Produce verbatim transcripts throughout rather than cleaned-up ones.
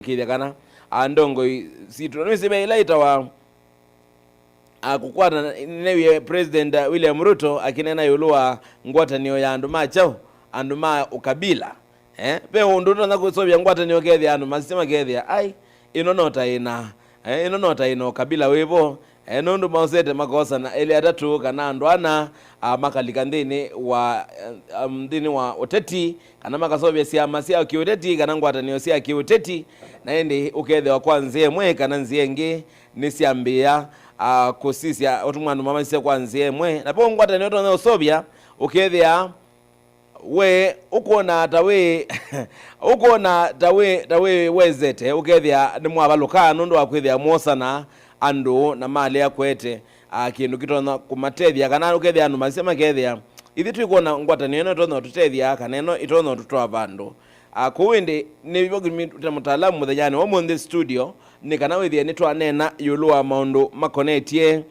kĩthya kana, a, ndongoi sitũ. Na nĩwĩsĩ ve ĩla ĩtawa, a, kũkwata, nĩnewie President William Ruto akĩneena ĩũlũ wa ngwatanĩo ya andũ ma kyaũ, andũ ma ũkabila. Eh, ve ũndũ ũtonya kũseũvya ngwatanĩo ũkethĩa andũ masisya makethĩa, ai, ĩno no ta ĩna, eh, ĩno no ta ĩna ũkabila wĩvo, eh, nũndũ maosete makosana elĩ atatũ kana andũ ana, a, makalika nthĩnĩ wa, eh, um, nthĩnĩ wa ũteti, kana makaseũvya syama sya kĩũteti, kana ngwatanĩo sya kĩũteti, na ĩndĩ ũkethĩwa kwa nzĩa ĩmwe kana nzĩa ĩngĩ nĩsyambĩĩa, a, kũsisya ũtũmwa andũ mamasisya kwa nzĩa ĩmwe. Na ve ngwatanĩo ũtonya ũseũvya, ũkethĩa we ũkwona ta wĩ, ũkwona ta wĩ, ta wĩ wezete, ũkethĩa nĩmwavalũka nũndũ wa kwĩthĩa mwosana andũ na malea kwete, a, kĩndũ kĩtonya kũmatethya, kana ũkethĩa andũ masisya makethĩa, ithyĩ twĩkwona ngwatanĩo ĩno ĩtonya ũtũtethya, kana ĩno ĩtonya ũtũtwaa vandũ. A, kũu ĩndĩ nĩvo kĩtumi tũte mũtaalamu mũthenyanĩ wa ũmũnthĩ studio, nĩ kana wĩthĩe nĩtwaneena ĩũlũ wa maũndũ makonetye,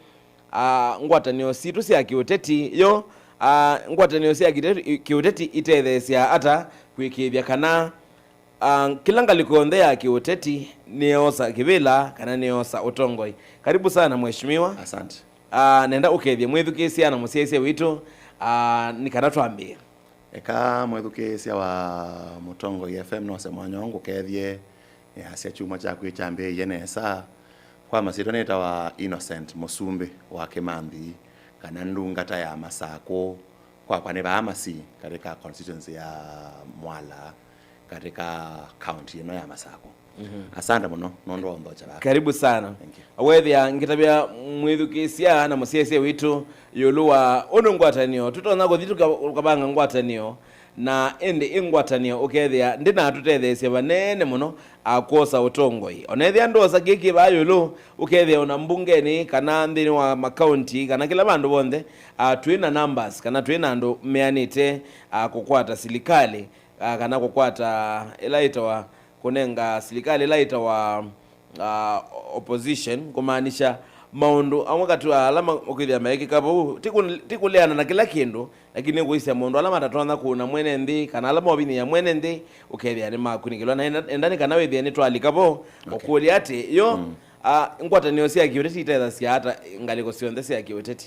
a, ngwatanĩo sitũ sya kĩũteti, yo, a, ngwatanĩo sya kĩte-, kĩũteti itetheesya ata kwĩkĩĩthya kana, a, kĩla ngalĩko yonthe ya kĩũteti nĩyoosa kĩvĩla kana nĩyoosa ũtongoi. Karibu sana, Mheshimiwa. Asante. A, nenda ũkethye mwĩthukĩĩsya na mũsyaĩĩsya witũ, a, nĩ kana twambĩĩe. Eka mwĩthukĩĩsya wa Mũtongoi F M nose mwanya ũũ ngũkethye, nĩasya kyumwa kyaku kyambĩĩie nesa. Kwa masyĩtwa nĩtawa Innocent Mũsumbĩ wa Kĩmanthi, kana ndungata ya Masakũ. Kwakwa nĩ vaa Masi, katika constituency ya Mwala, katika county ĩno ya Masakũ. Mhm. Asante mũno nũndũ wa ũnthokya vaa. Karibu sana. Thank you. Wethĩa ngĩtavya mwĩthukĩĩsya na mũsyaĩĩsya witũ ĩũlũ wa ũndũ ngwatanĩo, tũtonya kũthi tũka-, tũkavanga ngwatanĩo, na ĩndĩ ĩ ngwatanĩo ũkethĩa ndĩnatũtetheesya vanene mũno, a, kwosa ũtongoi. Ona ethĩa ndwosa kĩĩ kĩ vaa ĩũlũ, ũkethĩa ona mbungenĩ, kana nthĩnĩ wa makaunti, kana kĩla vandũ vonthe, a, twĩ na numbers, kana twĩ na andũ meanĩte, a, kũkwata silikalĩ, a, kana kũkwata ĩla ĩtawa, kũnenga silikalĩ ĩla ĩtawa, a, opposition, kũmaanisha maũndũ amwe katĩ wa ala ma-, ũkwĩthĩa meekĩka vau, ti kũ-, ti kũleana na kĩla kĩndũ, lakini nĩkwĩsya maũndũ ala matatonya kũna mwene nthĩ, kana ala movinyĩĩa mwene nthĩ, ũkethĩa nĩmakunĩkĩlwa. Na enda, enda nĩ kana wĩthĩe nĩtwalika vo, okay, ũkũlya atĩ, yo, mm, a, ngwatanĩo sya kĩũteti itethasya ata ngalĩko syonthe sya kĩũteti?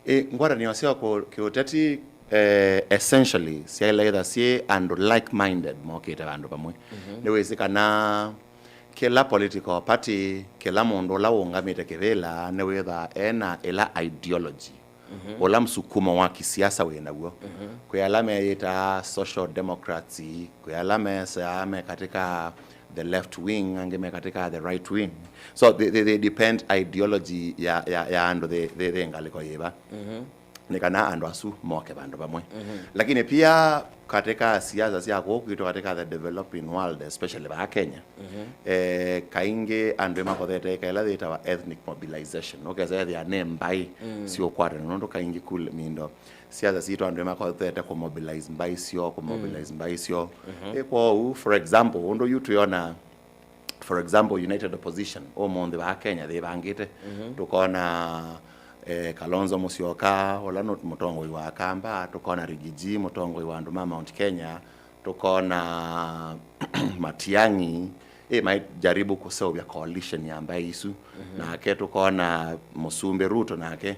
Ĩ, ngwatanĩo sya kũ-, kĩũteti, eh, essentially syaĩle ĩtha syĩ andũ like-minded mokĩte vandũ vamwe. Mhm. Nĩwĩsĩ kana kĩla political party, kĩla mũndũ ũla ũũngamĩte kĩvĩla, nĩwĩthaa ena ĩla ideology, mhm, ũla msukumo wa kisiasa wĩ naw'o. Mhm. Kwĩ ala meyĩtaa social democrats, kwĩ ala mesaa me katika the left wing, angĩ me katika the right wing. So they, they, they depend ideology ya, ya, ya andũ thĩ, thĩ, thĩ ngalĩko yĩva. Mhm. Nĩ kana andũ asu moke vandũ vamwe. Mhm. Lakini pia katika siasa sya kũũ kwitũ, katika the developing world, especially vaa Kenya, mhm, eh, kaingĩ andũ nĩmakothete ĩka ĩla yĩtawa ethnic mobilization. Ũkesa ethĩa nĩ mbaĩ, mm, siũkwatana, nũndũ kaingĩ kule mindo siasa sitũ andũ nĩmakothete kũmobilize mbaĩ syoo, kũmobilize, mm, mbaĩ syoo. Mhm. Ĩ, kwoou, for example, ũndũ yu twĩona, for example, United Opposition ũmũnthĩ vaa Kenya yĩvangĩte. Mhm. Tũkona, eh, Kalonzo Musyoka, ũla nũ mũtongoi wa Akamba, tũkona Rigiji, mũtongoi wa andũ ma Mount Kenya, tũkona Matiang'i, ĩ, maijaribu kũseũvya coalition ya mbaĩ isu. Mhm. Nake tũkona Mũsumbĩ Ruto nake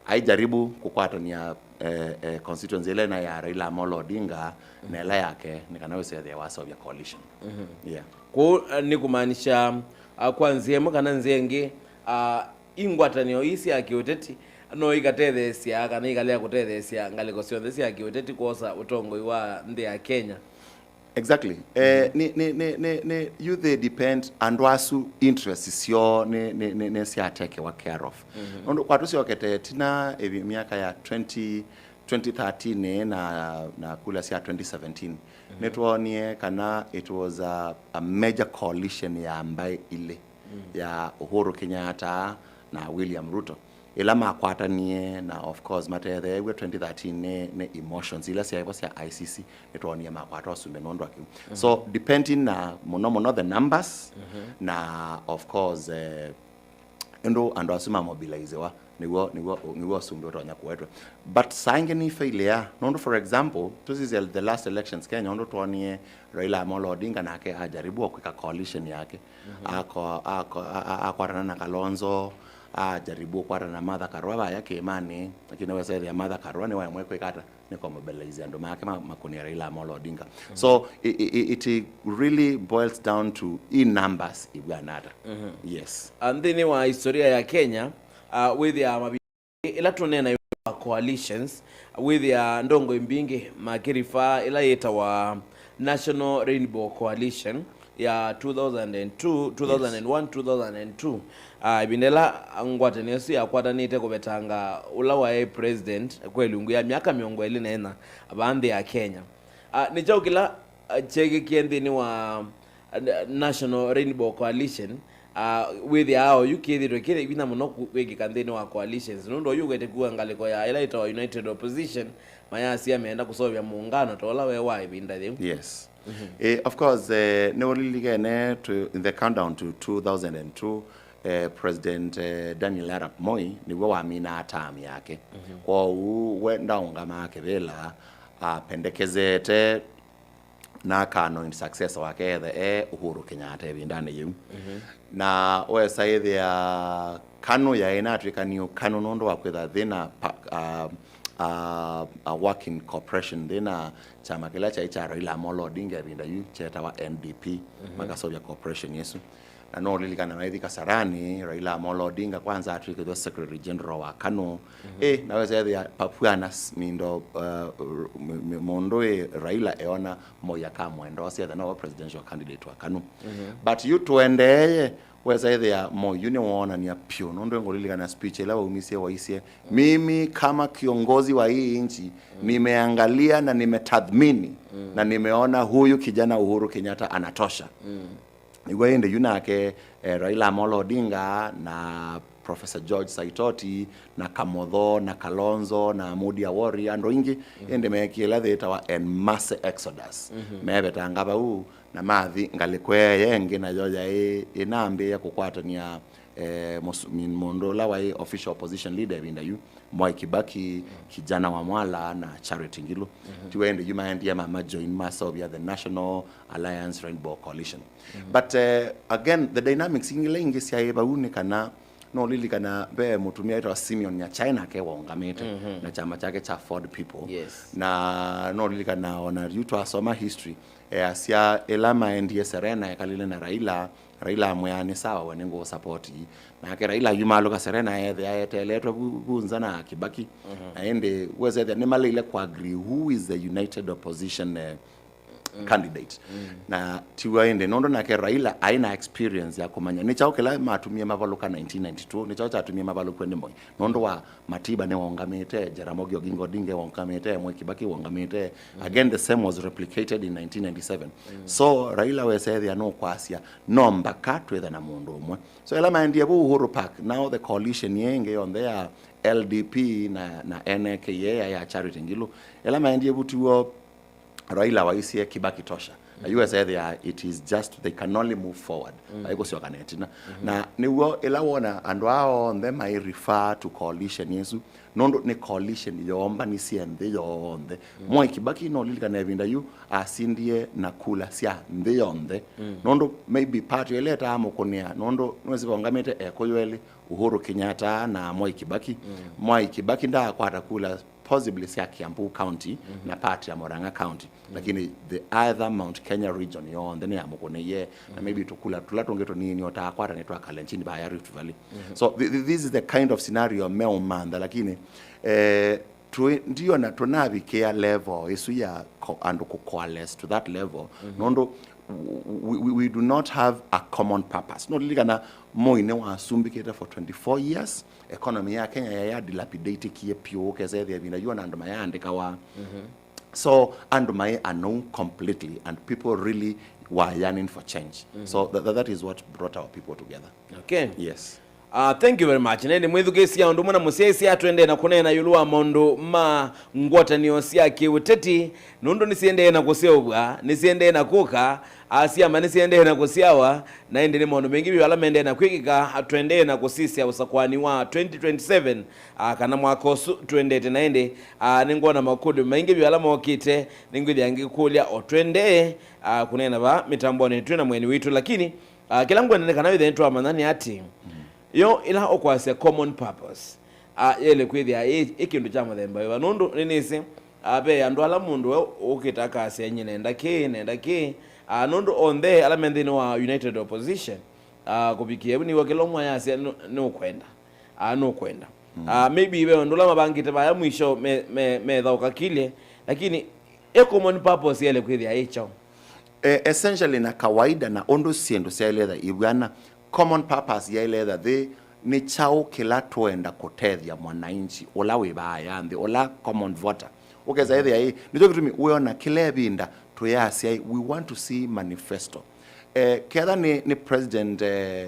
aijaribu kũkwatania, eh, eh, constituency ĩla ĩna ya Raila Amolo Odinga, mhm, na ĩla yake, nĩ kana wĩsethĩa waseũvya coalition. Mhm. Yeah. Kwoou, eh, nĩ kũmaanisha, ah, kwa nzĩa ĩmwe kana nzĩa ĩngĩ, ah, ingwatanĩo ii sya kĩũteti no ikatetheesya kana ikalea kũtetheesya ngalĩko syonthe sya kĩũteti kwosa ũtongoi wa nthĩ ya Kenya. Exactly. Eh, mhm, nĩ, nĩ, nĩ, nĩ, nĩ, yu they depend, andũ asu interest syoo nĩ, nĩ, nĩ, nĩ sya take care of. Mhm. Nũndũ kwa tũsyokete tina ĩvi-, myaka ya twenty, twenty thirteen na, na kula sya twenty seventeen, mhm, nĩtwonie kana it was a, a major coalition ya mbaĩ ilĩ, mm, ya Uhuru Kenyatta na William Ruto, ĩla makwatanie, na of course matetheew'e twenty thirteen nĩ, nĩ emotions ila syaĩvo sya I C C, nĩtwonie makwata ũsumbĩ nũndũ wa kĩu. Mhm. So, depending na mũno mũno the numbers, mhm, na of course, eh, ũndũ andũ asu mamobilizewa, nĩw'o, nĩw'o, nĩw'o ũsumbĩ ũtonya kũwetwe. But saa ingĩ nĩ failure, nũndũ, for example, tũsisye the last elections Kenya, ũndũ twonie Raila Amolo Odinga nake ajaribu kwĩka coalition yake. Ako-, ako-, a-, a-, akwatana na Kalonzo, ajaribu kwatana na Martha Karua vaya kĩĩmanĩ, lakini wesa ethĩa Martha Karua nĩwaemwe kwĩka ata? Nĩ kũmobilize andũ make ma-, makũnĩa Raila Amolo Odinga. So i-, i-, i-, it really boils down to i numbers ivw'ana ata. Yes. Ah, nthĩnĩ wa historia ya Kenya, ah, wĩthĩaa mavi-, ĩla tũneena ĩũlũ wa coalitions, wĩthĩaa ndongoi mbingĩ makĩrifaa ĩla yĩtawa National Rainbow Coalition ya two thousand and two, two thousand and one, two thousand and two. Ah, ĩvinda ĩla ngwatanĩo ĩsu yakwatanĩte kũvetanga ũla waĩ president kwa ĩlungu ya myaka mĩongo ĩlĩ na ĩna vaa nthĩ ya Kenya. Ah, nĩ kyaũ kĩla, ah, kyeekĩkie nthĩnĩ wa, ah, National Rainbow Coalition? Ah, wĩthĩaa oyu kĩthĩtwe kĩ vinya mũno ku-, kwĩkĩka nthĩnĩ wa coalitions, nũndũ oyu ũkwete kua ngalĩko ya ĩla ĩtawa United Opposition, mayasya meenda kũseũvya mũũngano ta ũla we wa ĩvinda yĩu. Yes. Eh, of course, eh, nĩ ũlilikene to, in the countdown to two thousand and two, eh, President, eh, Daniel Arap Moi nĩw'o waminaa term yake. Kwoou we ndaũngamaa kĩvĩla, apendekezete na akanoint successor wake ethe e Uhuru Kenyatta ĩvindanĩ yĩu. Na wesa ĩthĩa KANU yaĩ natw'ĩka new KANU nũndũ wa kwĩtha thĩna pa-, a, a, a working cooperation thĩna kyama kĩla kyaĩ kya Raila Amolo Odinga ĩvinda yu kyetawa N D P, makaseũvya cooperation ĩsu. Na no ũlilikana maithi Kasarani, Raila Amolo Odinga kwanza atw'ĩkĩthwe Secretary General wa KANU. Eh, na wesa ethĩa papwana s-, mindo, uh, r-, mi-, mi-, mũndũ ĩ Raila eona Moi akamwenda, ose etha nowe presidential candidate wa KANU. But yu tũendeeye, wesa ethĩa Moi yu nĩwoonania pyũ, nũndũ ngũlilikana speech ĩla waumisye waisye, "Mimi kama kiongozi wa hii nchi, nimeangalia na nimetathmini, na nimeona huyu kijana Uhuru Kenyatta anatosha." Nĩw'o ĩndĩ yu nake, eh, Raila Amolo Odinga na Professor George Saitoti na Kamotho na Kalonzo na Amudi Awori, andũ aingĩ ĩndĩ meekie ĩla yĩtawa en masse exodus. Mevetanga vau na mathi ngalĩko ĩyo ĩngĩ, nayo yaĩ ĩnambĩĩa kũkwatania, eh, mũsu-, min-, mũndũ ũla waĩ official opposition leader ĩvinda yu, Mwai Kibaki, kijana wa Mwala na Charity Ngilu. Tiwe ĩndĩ yu maendie mama join maseũvya the National Alliance Rainbow Coalition. But, eh, again, the dynamics ingĩ ila ingĩ syaĩ vau nĩ kana, no ũlilikana ve mũtumĩa wĩtawa Simeon Nyachae nake waũngamĩte na kyama kyake kya Ford People. Yes. Na no ũlilikana ona yu twasoma history, easya ĩla maendie Serena ekalile na Raila, Raila amwĩa, "Nĩ sawa, we nĩngũũsapoti." Nake Raila ayumaalũka Serena ethĩa eteeletwe vu, vu nza na Kibaki. Na ĩndĩ wesethĩa nĩmaleile kũagree who is the united opposition, eh, candidate. Na tiw'a ĩndĩ, nũndũ nake Raila aĩ na experience ya kũmanya nĩ kyaũ kĩla matumie mavalũka nineteen ninety-two, nĩ kyaũ kyatumie mavalũkw'e nĩ Moi. Nũndũ wa Matiba nĩwaũngamĩte, Jaramogi Oginga Odinga waũngamĩte, Mwai Kibaki waũngamĩte. Again, the same was replicated in nineteen ninety-seven. So Raila wesethĩa nũkwasya, no mbaka twĩthe na mũndũ ũmwe. So ĩla maendie vu Uhuru Park, now the coalition ĩĩ ĩngĩ yonthe ya L D P na, na N A K A ya, ya Charity Ngilu, ĩla maendie vu tiw'o Raila waisye Kibaki tosha. Na yu wesethĩa it is just they can only move forward. Vai kũsyoka na ĩtina. Na nĩw'o ĩla wona andũ aa onthe mai refer to coalition ĩsu, nũndũ nĩ coalition yoombanisye nthĩ yonthe. Mwai Kibaki no ũlilikane ĩvinda yu asindie na kula sya nthĩ yonthe. Nũndũ maybe party ĩla ĩtaamũkũnĩa, nũndũ nĩwĩsĩ vaũngamĩte ekũyũ elĩ, Uhuru Kenyatta na Mwai Kibaki. Mwai Kibaki ndaakwata kula possibly sya Kiambu County na part ya Murang'a County. Lakini the other Mount Kenya region yonthe nĩyamũkũnĩie, na maybe tũkula tũla tũngĩ tũnini ũtaakwata nĩ twa Kalenjin vaya Rift Valley. So th-, th-, this is the kind of scenario meũmantha, lakini, eh, tũ-, ndiona tũnavikĩa level ĩsu ya ko-, andũ kũ coalesce to that level. Nũndũ we, we, we do not have a common purpose. No lilikana Moi nĩwasumbĩkĩte for twenty-four years, economy ya Kenya yaya dilapidatekie pyũ, ũkesethĩa ĩvinda yu ona andũ mayaandĩkawa. So andũ maĩ anou completely and people really were yearning for change. So th-, th-, that is what brought our people together. Okay. Yes. Uh, thank you very much. Na ĩndĩ mwĩthukĩĩsya ũndũ ũmwe na mũsyaĩĩsya, tũendee na kũneena ĩũlũ wa maũndũ ma ngwatanĩo sya kĩũteti, nũndũ nĩsiendee na kũseũvw'a, nĩsiendee na kũka, ah, syama nĩsiendee na kũsyawa, na ĩndĩ nĩ maũndũ maingĩ vyũ ala maendee na kwĩkĩka, ah, tũendee na kũsisya ũsakũani wa twenty twenty-seven, ah, kana mwaka ũsu tũendete. Na ĩndĩ, ah, nĩngwona makũlyo maingĩ vyũ ala mokĩte, nĩngwĩthĩa ngĩkũlya o tũendee, ah, kũneena vaa mĩtambonĩ twĩ na mũeni witũ, lakini Ah, kĩla ngwenda nĩ kana wĩthĩe nĩtwamanya nĩ atĩ, yo ĩla ũkwasya common purpose, ah, yaĩle kwĩthĩa ĩ, ĩ kĩndũ kya mũthemba wĩva? Nũndũ nĩnĩsĩ, ah, ve andũ ala mũndũ we ũkĩte akasya, "Nyie nenda kĩĩ, nenda kĩĩ." Ah, nũndũ onthe ala me nthĩnĩ wa United Opposition, ah, kũvikĩa ĩu nĩw'o kĩla ũmwe ayasya nũ-, nũkwenda. Ah, nũkwenda. Ah, maybe ve andũ ala mavangĩte vaya mwisho me, me, methaũka kilye, lakini ĩ common purpose yaĩle kwĩthĩa ĩ kyaũ? E, essentially na kawaida na ũndũ syĩndũ syaĩle etha ivw'ana, common purpose yaĩle etha thĩ nĩ kyaũ kĩla tũenda kũtethya mwananchi ũla wĩ vaa ya nthĩ, ũla common voter. Ũkesa ethĩa ĩ, nĩkyo kĩtumi wĩona kĩla ĩvinda tũyasya ĩ, we want to see manifesto. E, ketha nĩ, nĩ President, e,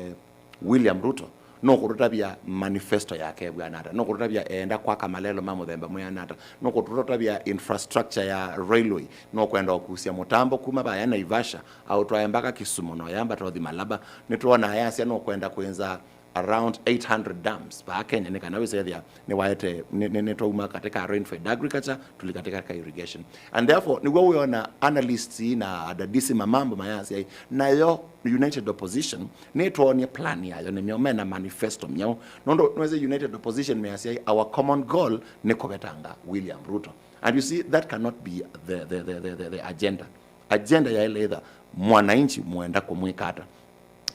William Ruto nũkũtũtavya manifesto yake ĩvw'ana ata, nũkũtũtavya eenda kwaka malelũ ma mũthemba mwĩana ata, nũkũtũtavya infrastructure ya railway, nũkwenda ũkusya mũtambo kuma vaya Naivasha aũtwae mpaka Kisumu na ũyambata ũthi Malaba. Nĩtwona ayasya nũkwenda kwĩnza around eight hundred dams vaa Kenya, nĩ kana wĩsethĩa nĩwaete, nĩ, nĩ, nĩtwauma katika rainfed agriculture tuli katika ka irrigation. And therefore, nĩw'o wĩona analysts na adadisi ma mambo mayasya ĩ, nayo United Opposition nĩtwonie plan yayo, nĩmyo mena manifesto myaũ. Nũndũ nwĩsĩ United Opposition measya ĩ, our common goal nĩ kũvetanga William Ruto. And you see, that cannot be the, the, the, the, the, the agenda. Agenda yaĩle etha mwananchi mwenda kũmwĩka ata.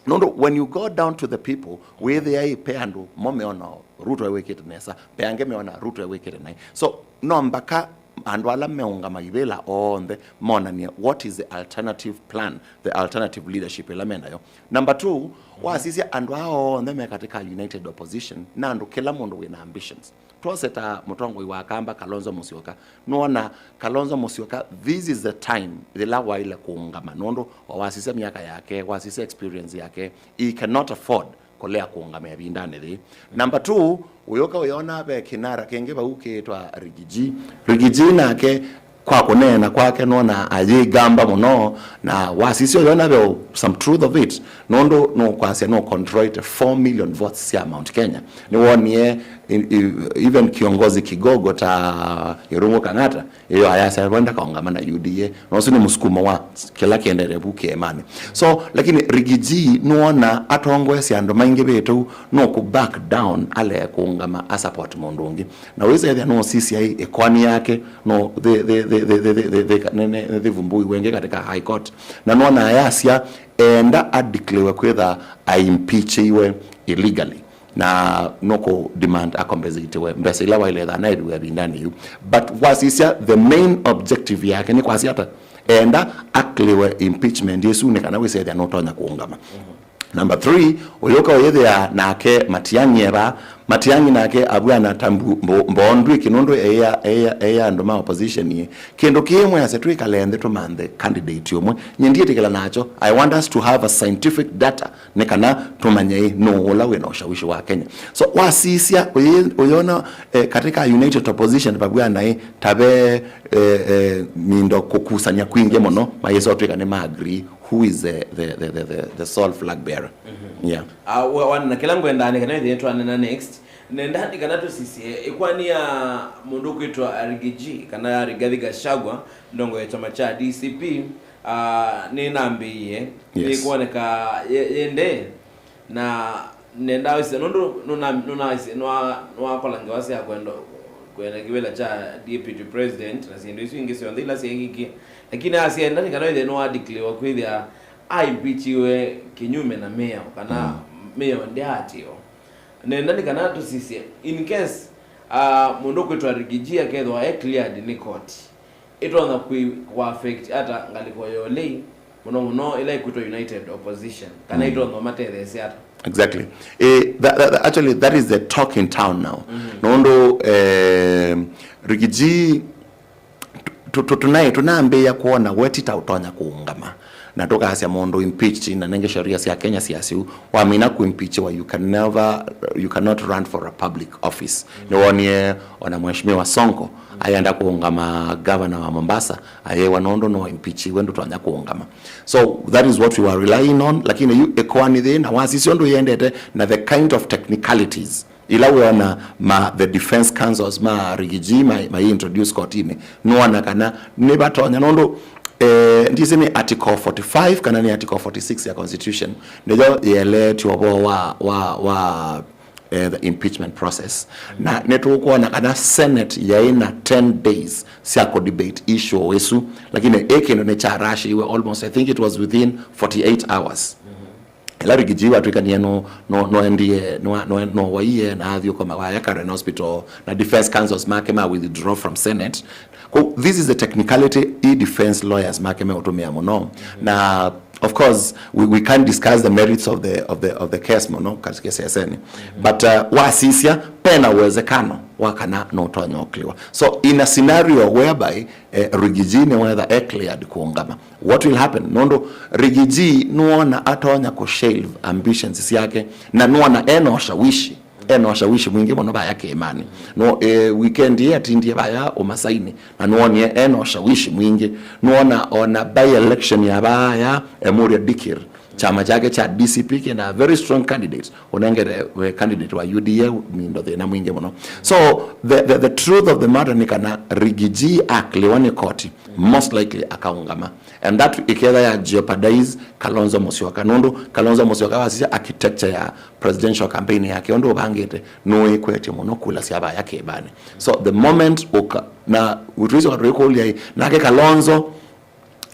Nũndũ when you go down to the people, wĩthĩa ĩ, pe andũ mo meona Ruto ewĩkĩte nesa, pe angĩ meona Ruto ewĩkĩte naĩ. So, no mbaka andũ ala meũngama ivĩla onthe monanie what is the alternative plan, the alternative leadership ĩla menayo. Number two, wasisya andũ aa onthe me katika United Opposition, na andũ kĩla mũndũ wĩna ambitions. Twose ta mũtongoi wa Kamba, Kalonzo Musyoka, nũona Kalonzo Musyoka, this is the time yĩla waĩle kũũngama, nũndũ o wasisya myaka yake, wasisya experience yake, he cannot afford kũlea kũũngama ĩvindanĩ yĩĩ. Number two, ũyũka ũyona ve kĩnara kĩngĩ vau kĩĩtwa Riggy G. Riggy G nake, kwa kũneena kwake, nũona ayĩgamba mũno, na wasisya ũyona ve some truth of it, nũndũ nũkwasya nũcontrolĩte four million votes sya Mount Kenya. Nĩwonie i-, i-, even kĩongozi kigogo ta Irungu Kang'ata, ĩyo ayasya we ndakaũngama na U D A, na ũsu nĩ mũsukumo wa kĩla kĩendete vu kĩemanĩ. So, lakini Riggy G nũona atongoesya andũ maingĩ vĩtũ, no kũ back down, alee kũũngama a support mũndũ ũngĩ. Na wĩsethĩa nũsisya ĩ, ĩkoani yake, no, thĩ, thĩ, nĩ, nĩ, nĩthĩvumbuiwe ĩngĩ katika High Court. Na nũona ayasya, enda a declare kwĩtha a impeachiwe illegally. Na nũkũ demand a compensatiwe mbesa ila waĩle etha anaĩviwe ĩvindanĩ yĩu. But wasisya, the main objective yake nĩ kwasya ata? Enda a clear impeachment ĩsu nĩ kana wĩsethĩa nũtonya kũũngama. Number three, ũyũka ũyĩthĩa nake Matiang'i eva, Matiang'i nake avw'ana ta mbu-, mbo-, mbondw'ĩki nũndũ eĩa, eĩa, eĩa andũ ma opposition ĩ. Kĩndũ kĩĩ mwĩasya twĩkale nthĩ tũmanthe candidate ũmwe. Nyie ndiĩtĩkĩla nakyo. I want us to have a scientific data nĩ kana tũmanye ĩ, nũũ ũla wĩ na ushawishi wa Kenya. So, wasisya, ũyĩ-, ũyona, eh, katika United Opposition vavw'ana ĩ, ta ve, eh, eh, mindo kũkusany'a kwingĩ mũno, mayĩsa ũtw'ĩka nĩ ma agree who is the, the, the, the, the, the sole flag bearer. Yeah. Ah, wa-, wana, na kĩla ngwendaa nĩ kana ĩthĩe twanena next, nenda nĩ kana tũsisye ĩkwani ya mũndũ ũkwĩtwa Riggy G, kana Rigathi Gachagua, ndongo ya kyama kya D C P, ah, nĩnambĩĩie, Yes. Nĩkwoneka ye-, yende, na nenda wĩsĩ, nũndũ nũna-, nũna-, nũa-, nũakola ngewa sya kwenda, kwenda kĩvĩla kya deputy president na syĩndũ isu ingĩ syonthe ila syeekĩkie, lakini asienda nĩ kana wĩthĩe nũadeclarewa kwĩthĩa aimpeachiwe kinyume na mĩao, kana Mm. mĩao ndyaatĩĩwa. Nenda nĩ kana tũsisye, in case, ah, mũndũ ũkwĩtwa Riggy G akethĩwa e cleared nĩ koti, ĩtonya kwĩ-, kũ affect ata ngalĩko ya ũlei, mũno mũno ĩla ĩkwĩtwa United Opposition, kana Mm. ĩtonya ũmatetheesya ata? Exactly. Eh, that, that, that, actually, that is the talk in town now. Mm-hmm. Nũndũ, eh, Riggy G, tu-, tu-, tunaĩ-, tunambĩĩa kuona we ti ta ũtonya kũũngama. Na tũkasya mũndũ impeached, na nenge sheria sya Kenya syasya ũu, wamina kuimpeachiwa, you can never, you cannot run for a public office. Nĩwonie ona Mheshimiwa Sonko ayenda kũũngama governor wa Mombasa, ayewa nũndũ no impeachiwe, ndũtonya kũũngama. So that is what we were relying on, lakini yu ĩkoani thĩ na wasisya ũndũ yendete na the kind of technicalities ila wĩona ma the defense counsels ma Riggy G ma, ma introduce kotini, nĩwona kana nĩvatonya nũndũ, eh, ndisi nĩ article forty-five kana nĩ article forty-six ya constitution nĩyo yĩeleetye ũvoo wa, wa, wa eh, the impeachment process. Na nĩtũkwona kana Senate yaĩ na ten days sya kũ debate issue ĩsu, lakini ĩ kĩndũ nĩ kya rush iwe almost, I think it was within forty-eight hours. Ĩla Riggy G watwĩkanie no, no, noendie, no, no, no waie na athi ũkoma waya Karen Hospital, na defense counsels make ma withdraw from Senate. Ko, this is the technicality i defense lawyers make meũtũmĩa mũno. Na of course, we, we can't discuss the merits of the, of the, of the case mũno katika seseni. But, uh, wasisya, pena uwezekano wa kana no ũtonya ũkliwa. So in a scenario whereby, eh, Riggy G nĩ wetha e cleared kũũngama, what will happen? Nũndũ Riggy G nũona atonya kũ shelve ambitions syake, na nũona ena ushawishi, ena ushawishi mwingĩ mũno vaya kĩĩmanĩ. No, eh, weekend ĩĩ atindie vaya ũmasaini, na nĩwonie ena ushawishi mwingĩ. Nĩwona ona by election ya vaya Emuria Dikir, kyama kyake kya D C P kĩna very strong candidate, ũnengete we candidate wa U D A Mindo thĩna mwingĩ mũno. So the, the, the truth of the matter nĩ kana Riggy G akliwa nĩ koti, most likely akaũngama, and that ĩketha ya jeopardize Kalonzo Musyoka, nũndũ Kalonzo Musyoka wasisya architecture ya presidential campaign yake ũndũ ũvangĩte nũĩkwetye mũno kula sya vaya kĩĩmanĩ. So the moment ũka na ũtwĩsĩ watũĩkũlya ĩ, nake Kalonzo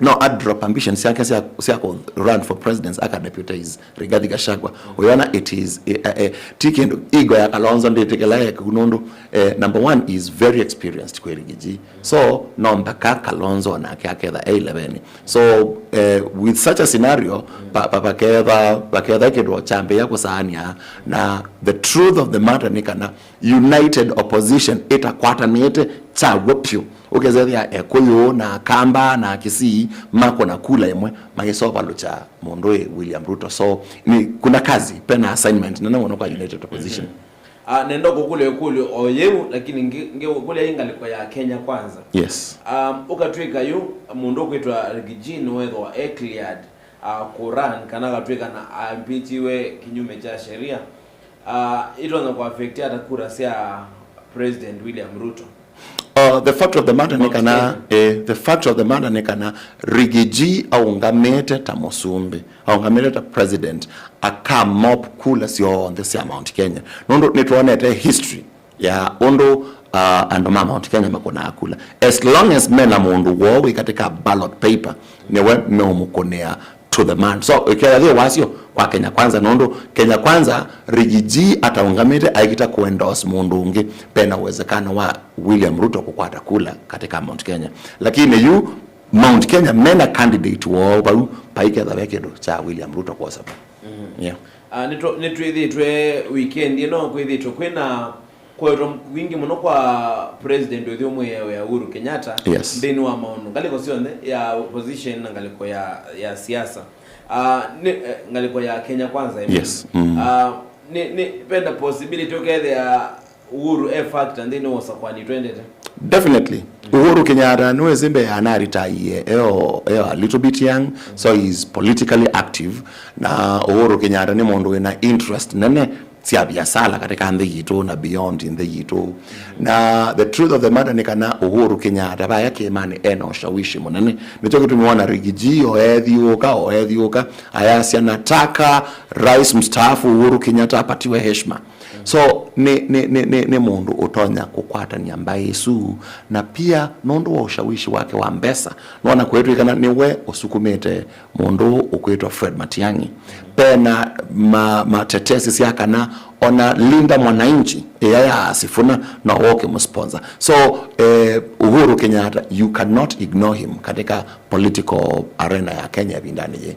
no adrop ambitions syake sya, sya kũ run for president, aka deputize Rigathi Gachagua. Ũyona it is, eh, eh, eh, ti kĩndũ, ego ya Kalonzo ndĩtĩkĩla eke nũndũ, eh, number one, is very experienced kwĩ Riggy G. So no mpaka Kalonzo nake aketha e eleven. So, eh, with such a scenario, pa, pa, paketha, paketha kĩndũ kyambĩĩa kũsaania na the truth of the matter nĩ kana united opposition ĩtakwatanĩte kyaw'o pyũ. Ũkethĩa Ekũyũ na Akamba na Akisii makũna kula ĩmwe maisovalũkya mũndũ ĩ William Ruto. So ni kuna kazi, pena assignment nene mũno kwa united opposition. Ah, nenda kũkũlya ĩkũlyo o yĩu, lakini ngi- ngĩkũlya ĩ ngalĩko ya Kenya Kwanza. Yes. Um, ũkatw'ĩka yu mũndũ ũkwĩtwa Riggy G nĩwethĩwa e cleared, uh, kũran kana akatw'ĩka na aimpeachiwe kinyume kya sheria. Uh, itonya kũaffect ata kura sya President William Ruto? Uh, the fact of the matter nĩ Mount kana, Kenya. Eh, the fact of the matter nĩ kana Riggy G aũngamĩte ta mũsumbĩ, aũngamĩte ta president, akamop kula syonthe sya Mount Kenya. Nũndũ nĩtwonete history ya ũndũ, uh, andũ ma Mount Kenya makũnaa kula. As long as mena mũndũ woo wĩ katika ballot paper, nĩwe meũmũkũnĩa to the man. So ĩkethĩa yĩ wasyo kwa Kenya Kwanza, nũndũ Kenya Kwanza, Riggy G ataũngamĩte aikita kũendorse mũndũ ũngĩ, pena uwezekano wa William Ruto kũkwata kula katika Mount Kenya. Lakini yu Mount Kenya mena candidate woo vau, paiketha ve kĩndũ kya William Ruto kwosa vau. Yeah. Ah, nĩtũ- nĩtwĩthĩtwe weekend ĩno kwĩthĩtwe kwĩna kũetwa kwingĩ mũno kwa president ũthi ũmwĩawe ya Uhuru Kenyatta. Yes. Nthĩnĩ wa maũndũ, ngalĩko syonthe ya opposition na ngalĩko ya, ya siasa. Ah, nĩ, eh, ngalĩko ya Kenya Kwanza, I mean. Yes. Mm. Ah, nĩ, nĩ, vena possibility ũkethĩa Uhuru e factor nthĩnĩ wa ũsakwani twendete? Definitely. Uhuru Kenyatta nĩwĩsĩ mbee anaritaie eo, eo a little bit young, so he is politically active. Na Uhuru Kenyatta nĩ mũndũ wĩna interest nene sya biasala katika nthĩ yitũ na beyond nthĩ yitũ. Na the truth of the matter nĩ kana Uhuru Kenyatta vaya kĩĩmanĩ ena ushawishi mũnene. Nĩkyo kĩtumi wona Riggy G oethiũka, oethiũka, ayasya, "Nataka rais mstaafu Uhuru Kenyatta apatiwe heshima." So nĩ, nĩ, nĩ, nĩ, nĩ mũndũ ũtonya kũkwatany'a mbaĩ ĩsu, na pia nũndũ wa ushawishi wake wa mbesa, nona kwĩtw'ĩkana nĩwe ũsukumĩte mũndũ ũkwĩtwa Fred Matiang'i. Pena ma, matetesi sya kana ona Linda Mwananchi ĩya ya Sifuna no woke mũsponsor. So, eh, Uhuru Kenyatta, you cannot ignore him katika political arena ya Kenya ĩvindanĩ yĩĩ.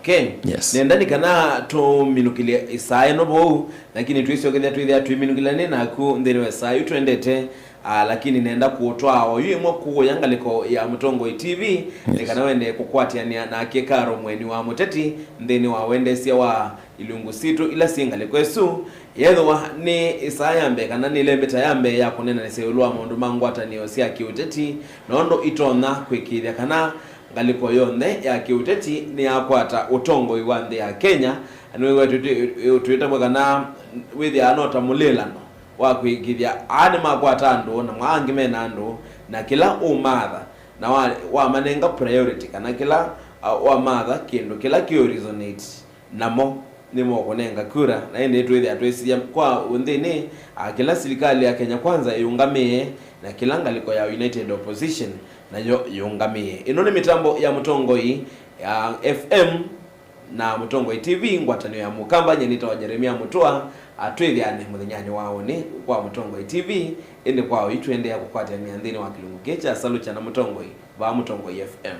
Ken, yes, nenda nĩ kana tũminũkĩlye ĩsaa ĩno vau, lakini twĩsyokethya twĩthĩa twĩminũkĩlya nĩ naku nthĩnĩ wa ĩsaa yu twendete, ah, lakini nenda kũũtwaa oyu ĩmwe kũũya ngalĩko ya Mũtongoi T V, yes, nĩ kana wende kũkwatĩanĩa na kĩkaro mweni wa mũteti nthĩnĩ wa wendesya wa ilungu sitũ ila syĩ ngalĩko ĩsu. Yethĩwa nĩ ĩsaa ya mbee kana nĩ lembeta ya mbee ya kũneenanĩsya ĩũlũ wa maũndũ ma ngwatanĩo sya kĩũteti, na ũndũ itonya kwĩkĩĩthya kana ngalĩko yonthe ya kĩũteti nĩyakwata ũtongoi wa nthĩ ya Kenya. Nĩwĩw'a twĩtavw'a kana wĩthĩawa no ta mũlĩlano wa kwĩkĩĩthya aa nĩmakwata andũ na maa angĩ mena andũ, na kĩla ũmatha na wa- wamanenga priority, kana kĩla, uh, wamatha kĩndũ kĩla kĩ resonate namo nĩmokũnenga kura. Na ĩndĩ twĩthĩa twĩsĩthya kwa ũnthĩnĩ, ah, kĩla silikalĩ ya Kenya Kwanza yĩũngamĩe na kĩla ngalĩko ya United Opposition nayo yĩũngamĩe. Ĩno nĩ mĩtambo ya Mũtongoi ya F M na Mũtongoi T V, ngwatanĩo ya Mũkamba. Nyie nĩtawa Jeremia Mũtũa. Ah, twĩthĩane mũthenyanĩ wa ũnĩ kwa Mũtongoi T V, ĩndĩ kwa oyu tũendeea kũkwatĩanĩa nthĩnĩ wa kĩlungu kĩĩ kya Salukya na Mũtongoi vaa Mũtongoi F M.